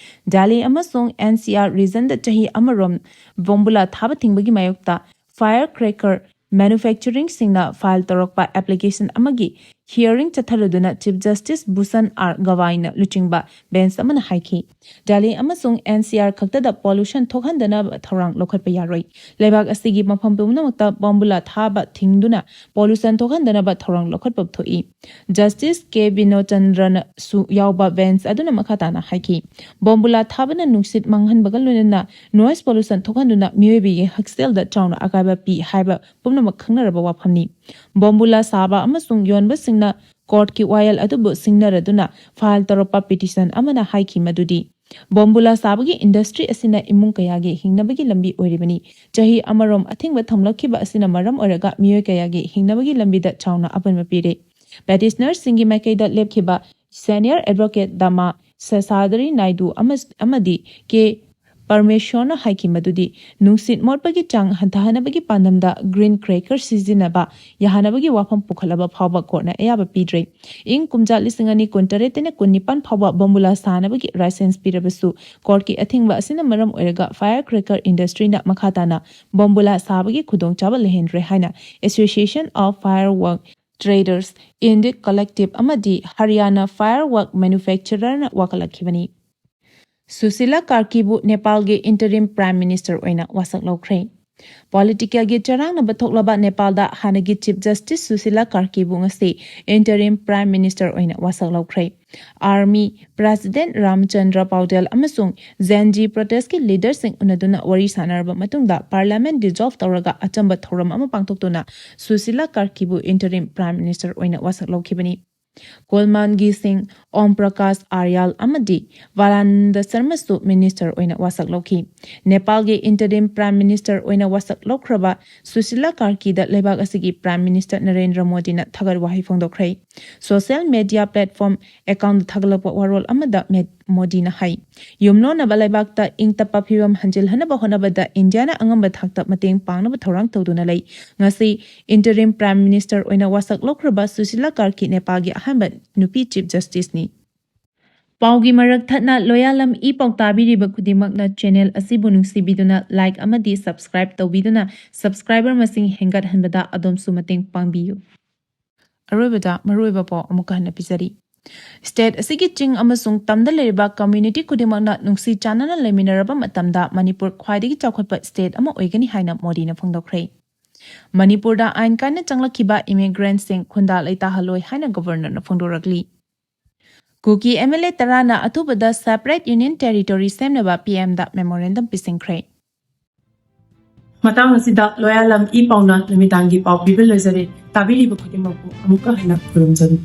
ꯗꯦꯜꯂꯤ ꯑꯃꯁꯨꯡ NCR ꯔꯤꯖꯟꯗ ꯆꯍꯤ ꯑꯃꯔꯣꯝ ꯕꯣꯝꯕꯨꯂꯥ ꯊꯥꯕ ꯊꯤꯡꯕꯒꯤ ꯃꯥꯌꯣꯛꯇ ꯐꯥꯌꯔ ꯀ꯭ꯔꯦꯀꯔ ꯃꯦꯅꯨꯐꯦꯛꯆꯔꯤꯡꯁꯤꯡꯅ ꯐꯥꯏꯜ ꯇꯧꯔꯛꯄ ꯑꯦꯄ꯭ꯂꯤꯀꯦꯁꯟ ꯑꯃꯒꯤ hearing ꯆꯠꯊꯔꯗꯨꯅ chief justice Bhushan R ꯒꯋꯥꯏꯅ ꯂꯨꯆꯤꯡꯕ ꯕꯦꯟꯆ ꯑꯃꯅ ꯍꯥꯏꯈꯤ꯫ ꯗꯦꯜꯂꯤ ꯑꯃꯁꯨꯡ NCR ꯈꯛꯇꯗ ꯄꯣꯂꯨꯁꯟ ꯊꯣꯛꯍꯟꯗꯅꯕ ꯊꯧꯔꯥꯡ ꯂꯧꯈꯠꯄ ꯌꯥꯔꯣꯏ꯫ ꯂꯩꯕꯥꯛ ꯑꯁꯤꯒꯤ ꯃꯐꯝ ꯄꯨꯝꯅꯃꯛꯇ ꯕꯣꯝꯕꯨꯂꯥ ꯊꯥꯕ ꯊꯤꯡꯗꯨꯅ ꯄꯣꯂꯨꯁꯟ ꯊꯣꯛꯍꯟꯗꯅꯕ ꯊꯧꯔꯥꯡ ꯂꯧꯈꯠꯄ ꯊꯣꯛꯏ꯫ ꯖꯁꯇꯤꯁ ꯀꯦ ꯕꯤꯅꯣꯆꯟꯗ꯭ꯔꯅꯁꯨ ꯌꯥꯎꯕ ꯕꯦꯟꯆ ꯑꯗꯨꯅ ꯃꯈꯥ ꯇꯥꯅ ꯍꯥꯏꯈꯤ, ꯕꯣꯝꯕꯨꯂꯥ ꯊꯥꯕꯅ ꯅꯨꯡꯁꯤꯠ ꯃꯥꯡꯍꯟꯕꯒ ꯂꯣꯏꯅꯅ ꯅꯣꯏꯁ ꯄꯣꯂꯨꯁꯟ ꯊꯣꯛꯍꯟꯗꯨꯅ ꯃꯤꯑꯣꯏꯕꯒꯤ ꯍꯛꯁꯦꯜꯗ ꯆꯥꯎꯅ ꯑꯀꯥꯏꯕ ꯄꯤ ꯍꯥꯏꯕ ꯄꯨꯝꯅꯃꯛ ꯈꯪꯅꯔꯕ ꯋꯥꯐꯝꯅꯤ꯫ ꯕꯣꯝꯕꯨꯂꯥ ꯁꯥꯕ ꯑꯃꯁꯨꯡ ꯌꯣꯟꯕꯁꯤꯡꯅ ꯀꯣꯔꯠꯀꯤ ꯋꯥꯌꯦꯜ ꯑꯗꯨꯕꯨ ꯁꯤꯡꯅꯔꯗꯨꯅ ꯐꯥꯏꯜ ꯇꯧꯔꯛꯄ ꯄꯤꯇꯤꯁꯟ ꯑꯃꯅ ꯍꯥꯏꯈꯤ ꯃꯗꯨꯗꯤ ꯕꯣꯝꯕꯨꯂꯥ ꯁꯥꯕꯒꯤ ꯏꯟꯗꯁꯇ꯭ꯔꯤ ꯑꯁꯤꯅ ꯏꯃꯨꯡ ꯀꯌꯥꯒꯤ ꯍꯤꯡꯅꯕꯒꯤ ꯂꯝꯕꯤ ꯑꯣꯏꯔꯤꯕꯅꯤ꯫ ꯆꯍꯤ ꯑꯃꯔꯣꯝ ꯑꯊꯤꯡꯕ ꯊꯝꯂꯛꯈꯤꯕ ꯑꯁꯤꯅ ꯃꯔꯝ ꯑꯣꯏꯔꯒ ꯃꯤꯑꯣꯏ ꯀꯌꯥꯒꯤ ꯍꯤꯡꯅꯕꯒꯤ ꯂꯝꯕꯤꯗ ꯆꯥꯎꯅ ꯑꯄꯟꯕ ꯄꯤꯔꯦ꯫ ꯄꯦꯇꯤꯁꯅꯔꯁꯤꯡꯒꯤ ꯃꯥꯏꯀꯩꯗ ꯂꯦꯞꯈꯤꯕ ꯁꯦꯅꯤꯌꯔ ꯑꯦꯗꯚꯣꯀꯦꯠ ꯗꯃꯥ ꯁꯦꯁꯥꯗꯔꯤ ꯅꯥꯏꯗꯨ ꯑꯃ-, ꯑꯃꯗꯤ ꯀꯦ ꯄꯔꯃꯦꯁꯣꯔꯅ ꯍꯥꯏꯈꯤ ꯃꯗꯨꯗꯤ ꯅꯨꯡꯁꯤꯠ ꯃꯣꯠꯄꯒꯤ ꯆꯥꯡ ꯍꯟꯊꯍꯟꯅꯕꯒꯤ ꯄꯥꯟꯗꯝꯗ ꯒ꯭ꯔꯤꯟ ꯀ꯭ꯔꯦꯀꯔ ꯁꯤꯖꯤꯟꯅꯕ ꯌꯥꯍꯟꯅꯕꯒꯤ ꯋꯥꯐꯝ ꯄꯨꯈꯠꯂꯕ ꯐꯥꯎꯕ ꯀꯣꯔꯠꯅ ꯑꯌꯥꯕ ꯄꯤꯗ꯭ꯔꯦ꯫ ꯏꯪ ꯀꯨꯝꯖꯥ ꯂꯤꯁꯤꯡ ꯑꯅꯤ ꯀꯨꯟꯇꯔꯦꯠꯇꯩꯅ ꯀꯨꯟꯅꯤꯄꯥꯟ ꯐꯥꯎꯕ ꯕꯣꯝꯕꯨꯂꯥ ꯁꯥꯅꯕꯒꯤ ꯂꯥꯏꯁꯦꯟꯁ ꯄꯤꯔꯕꯁꯨ, ꯀꯣꯔꯠꯀꯤ ꯑꯊꯤꯡꯕ ꯑꯁꯤꯅ ꯃꯔꯝ ꯑꯣꯏꯔꯒ ꯐꯥꯌꯔ ꯀ꯭ꯔꯦꯀꯔ ꯏꯟꯗꯁꯇ꯭ꯔꯤꯅ ꯃꯈꯥ ꯇꯥꯅ ꯕꯣꯝꯕꯨꯂꯥ ꯁꯥꯕꯒꯤ ꯈꯨꯗꯣꯡꯆꯥꯕ ꯂꯩꯍꯟꯗ꯭ꯔꯦ ꯍꯥꯏꯅ Association of Firework Traders India Collective ꯑꯃꯗꯤ ꯍꯔꯤꯌꯥꯅꯥ Fire work ꯃꯦꯅꯨꯐꯦꯛꯆꯔꯔꯅ ꯋꯥꯀꯠꯂꯛꯈꯤꯕꯅꯤ꯫ Sushila ꯀꯥꯔꯀꯤꯕꯨ ꯅꯦꯄꯥꯜꯒꯤ ꯏꯟꯇꯔꯤꯝ prime minister ꯑꯣꯏꯅ ꯋꯥꯁꯛ ꯂꯧꯈ꯭ꯔꯦ꯫ ꯄꯣꯂꯤꯇꯤꯀꯦꯜꯒꯤ ꯆꯔꯥꯡꯅꯕ ꯊꯣꯛꯂꯕ ꯅꯦꯄꯥꯜꯗ ꯍꯥꯟꯅꯒꯤ ꯆꯤꯐ ꯖꯁꯇꯤꯁ ꯁꯨꯁꯤꯂꯥ ꯀꯥꯔꯀꯤꯕꯨ ꯉꯁꯤ ꯏꯟꯇꯔꯤꯝ ꯄ꯭ꯔꯥꯏꯝ ꯃꯤꯅꯤꯁꯇꯔ ꯑꯣꯏꯅ ꯋꯥꯁꯛ ꯂꯧꯈ꯭ꯔꯦ꯫ ꯑꯥꯔꯃꯤ ꯄ꯭ꯔꯦꯁꯤꯗꯦꯟꯠ ꯔꯥꯝꯆꯟꯗ꯭ꯔ ꯄꯥꯎꯗꯦꯜ ꯑꯃꯁꯨꯡ ꯖꯦꯟ ꯖꯤ ꯄ꯭ꯔꯣꯇꯦꯁꯀꯤ ꯂꯤꯗꯔꯁꯤꯡ ꯎꯅꯗꯨꯅ ꯋꯥꯔꯤ ꯁꯥꯟꯅꯔꯕ ꯃꯇꯨꯡꯗ ꯄꯥꯔꯂꯤꯌꯥꯃꯦꯟꯠ ꯗꯤꯖꯣꯜꯚ ꯇꯧꯔꯒ ꯑꯆꯝꯕ ꯊꯧꯔꯝ ꯑꯃ ꯄꯥꯡꯊꯣꯛꯇꯨꯅ ꯁꯨꯁꯤꯂꯥ ꯀꯥꯔꯀꯤꯕꯨ ꯏꯟꯇꯔꯤꯝ ꯄ꯭ꯔꯥꯏꯝ ꯃꯤꯅꯤꯁꯇꯔ ꯑꯣꯏꯅ ꯋꯥꯁꯛ ꯂꯧꯈꯤꯕꯅꯤ꯫ ꯀꯣꯜꯃꯥꯟꯒꯤ ꯁꯤꯡ, ꯑꯣꯝ ꯄ꯭ꯔꯀꯥꯁ ꯑꯥꯔꯌꯥꯜ ꯑꯃꯗꯤ ꯚꯥꯂꯥꯅꯟꯗ ꯁꯔꯃꯁꯨ ꯃꯤꯅꯤꯁꯇꯔ ꯑꯣꯏꯅ ꯋꯥꯁꯛ ꯂꯧꯈꯤ꯫ ꯅꯦꯄꯥꯜꯒꯤ ꯏꯟꯇꯔꯤꯝ ꯄ꯭ꯔꯥꯏꯝ ꯃꯤꯅꯤꯁꯇꯔ ꯑꯣꯏꯅ ꯋꯥꯁꯛ ꯂꯧꯈ꯭ꯔꯕ ꯁꯨꯁꯤꯂꯥ ꯀꯥꯔꯀꯤꯗ ꯂꯩꯕꯥꯛ ꯑꯁꯤꯒꯤ ꯄ꯭ꯔꯥꯏꯝ ꯃꯤꯅꯤꯁꯇꯔ ꯅꯔꯦꯟꯗ꯭ꯔ ꯃꯣꯗꯤꯅ ꯊꯥꯒꯠ ꯋꯥꯍꯩ ꯐꯣꯡꯗꯣꯛꯈ꯭ꯔꯦ꯫ ꯁꯣꯁꯤꯌꯦꯜ ꯃꯦꯗꯤꯌꯥ ꯄ꯭ꯂꯦꯠꯐꯣꯔꯝ ꯑꯦꯀꯥꯎꯟꯠꯇ ꯊꯥꯒꯠꯂꯛꯄ ꯋꯥꯔꯣꯜ ꯑꯃꯗ ꯃꯦ-, ꯃꯣꯗꯤꯅ ꯍꯥꯏ, ꯌꯨꯝꯂꯣꯟꯅꯕ ꯂꯩꯕꯥꯛꯇ ꯏꯪ ꯇꯞꯄ ꯐꯤꯕꯝ ꯍꯟꯖꯤꯜꯍꯟꯅꯕ ꯍꯣꯠꯅꯕꯗ ꯏꯟꯗꯤꯌꯥꯅ ꯑꯉꯝꯕ ꯊꯥꯛꯇ ꯃꯇꯦꯡ ꯄꯥꯡꯅꯕ ꯊꯧꯔꯥꯡ ꯇꯧꯗꯨꯅ ꯂꯩ꯫ ꯉꯁꯤ ꯏꯟꯇꯔꯤꯝ ꯄ꯭ꯔꯥꯏꯝ ꯃꯤꯅꯤꯁꯇꯔ ꯑꯣꯏꯅ ꯋꯥꯁꯛ ꯂꯧꯈ꯭ꯔꯕ ꯁꯨꯁꯤꯂꯥ ꯀꯥꯔꯀꯤ ꯅꯦꯄꯥꯜꯒꯤ ꯑꯍꯥꯟꯕ ꯅꯨꯄꯤ ꯆꯤꯐ ꯖꯁꯇꯤꯁꯅꯤ꯫ ꯄꯥꯎꯒꯤ ꯃꯔꯛ ꯊꯠꯅ ꯂꯣꯌꯥꯂꯝ ꯏ ꯄꯥꯎ ꯇꯥꯕꯤꯔꯤꯕ ꯈꯨꯗꯤꯡꯃꯛꯅ ꯆꯦꯅꯦꯜ ꯑꯁꯤꯕꯨ ꯅꯨꯡꯁꯤꯕꯤꯗꯨꯅ ꯂꯥꯏꯛ ꯑꯃꯗꯤ ꯁꯕꯁꯀ꯭ꯔꯥꯏꯕ ꯇꯧꯕꯤꯗꯨꯅ ꯁꯕꯁꯀ꯭ꯔꯥꯏꯕꯔ ꯃꯁꯤꯡ ꯍꯦꯟꯒꯠꯍꯟꯕꯗ ꯑꯗꯣꯝꯁꯨ ꯃꯇꯦꯡ ꯄꯥꯡꯕꯤꯌꯨ꯫ ꯑꯔꯣꯏꯕꯗ ꯃꯔꯨꯑꯣꯏꯕ ꯄꯥꯎ ꯑꯃꯨꯛꯀ ꯍꯟꯅ ꯄꯤꯖꯔꯤ꯫ ꯁ꯭ꯇꯦꯠ ꯑꯁꯤꯒꯤ ꯆꯤꯡ ꯑꯃꯁꯨꯡ ꯇꯝꯗ ꯂꯩꯔꯤꯕ ꯀꯝꯃ꯭ꯌꯨꯅꯤꯇꯤ ꯈꯨꯗꯤꯡꯃꯛꯅ ꯅꯨꯡꯁꯤ ꯆꯥꯟꯅꯅ ꯂꯩꯃꯤꯟꯅꯔꯕ ꯃꯇꯝꯗ ꯃꯅꯤꯄꯨꯔ ꯈ꯭ꯋꯥꯏꯗꯒꯤ ꯆꯥꯎꯈꯠꯄ ꯁ꯭ꯇꯦꯠ ꯑꯃ ꯑꯣꯏꯒꯅꯤ ꯍꯥꯏꯅ ꯃꯣꯗꯤꯅ ꯐꯣꯡꯗꯣꯛꯈ꯭ꯔꯦ꯫ ꯃꯅꯤꯄꯨꯔꯗ ꯑꯥꯏꯟ ꯀꯥꯏꯅ ꯆꯪꯂꯛꯈꯤꯕ ꯏꯃꯤꯒ꯭ꯔꯦꯟꯠꯁꯤꯡ ꯈꯨꯟꯗꯥ ꯂꯩꯇꯥꯍꯜꯂꯣꯏ ꯍꯥꯏꯅ ꯒꯕꯔꯅꯔꯅ ꯐꯣꯡꯗꯣꯔꯛꯂꯤ꯫ ꯀꯨꯀꯤ ꯑꯦꯝ ꯑꯦꯜ ꯑꯦ ꯇꯔꯥꯅ ꯑꯊꯨꯕꯗ ꯁꯦꯄꯔꯦꯠ ꯌꯨꯅꯤꯌꯟ ꯇꯦꯔꯤꯇꯣꯔꯤ ꯁꯦꯝꯅꯕ ꯄꯤ ꯑꯦꯝꯗ ꯃꯦꯃꯣꯔꯦꯟꯗꯝ ꯄꯤꯁꯤꯟꯈ꯭ꯔꯦ꯫ ꯃꯇꯥꯡ ꯑꯁꯤꯗ ꯂꯣꯌꯥꯂꯝ ꯏ ꯄꯥꯎꯅ ꯅꯨꯃꯤꯗꯥꯡꯒꯤ ꯄꯥꯎ ꯄꯤꯕ ꯂꯣꯏꯖꯔꯦ꯫ ꯇꯥꯕꯤꯔꯤꯕ ꯈꯨꯗꯤꯡꯃꯛꯄꯨ ꯑꯃꯨꯛꯀ ꯍꯟꯅ ꯈꯨꯔꯨꯝꯖꯔꯤ꯫